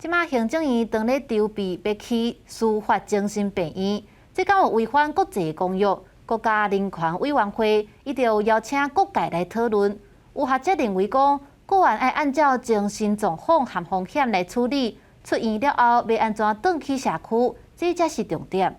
這馬行政院正咧籌備欲起司法精神病院，這敢有違反國際公約？國家人權委員會伊就邀請各界來討論。有學者認為講，個案愛按照精神狀況和風險來處理，出院了後欲按怎轉去社區，這才是重點。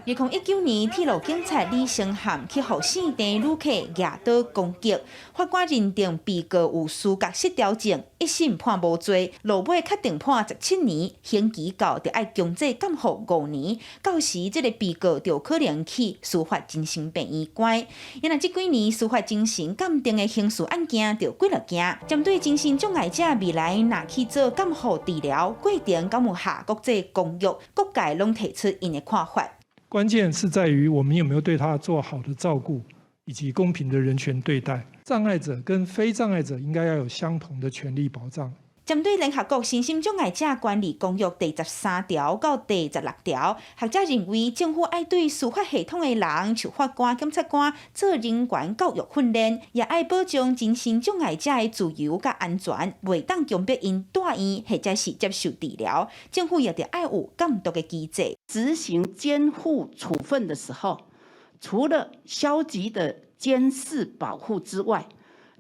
2019年，鐵路警察李承翰去予姓鄭旅客舉刀攻擊，法官認定被告有思覺失調症，一審判無罪，落尾確定判17年，刑期到就愛強制監護5年。到時這个被告就可能去司法精神病院關。因為這幾年司法精神鑑定的刑事案件就幾落件，針對精神障礙者未來若去做監護治療過程，敢有合國際公約，各界攏提出𪜶的看法。關鍵是在於我們有沒有對他做好的照顧，以及公平的人權對待。障礙者跟非障礙者應該要有相同的權利保障。針對聯合國身心障礙者權利公約第13條到第16條，學者認為政府愛對司法系統的人，像法官、檢察官做人權教育訓練，也愛保障精神障礙者的自由佮安全，袂當強迫𪜶蹛院或者是接受治療。政府也著愛有監督的機制。執行監護處分的時候，除了消極的監視保護之外，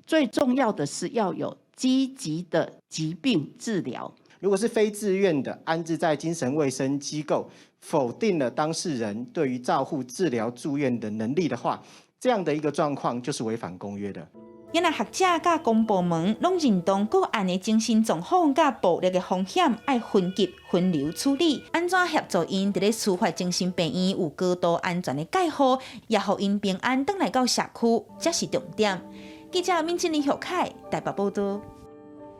最重要的是要有積極的疾病治療。如果是非自願的安置在精神衛生機構，否定了當事人對於照護、治療、住院的能力的話，這樣的一個狀況就是違反公約的。因為學者佮公部門攏認同個案的精神狀況佮暴力的風險愛分級分流處理，按怎協助𪜶佇咧司法精神病院有高度安全的介護，也予𪜶平安轉來到社區，才是重點。記者閔靜林、許凱台北報道。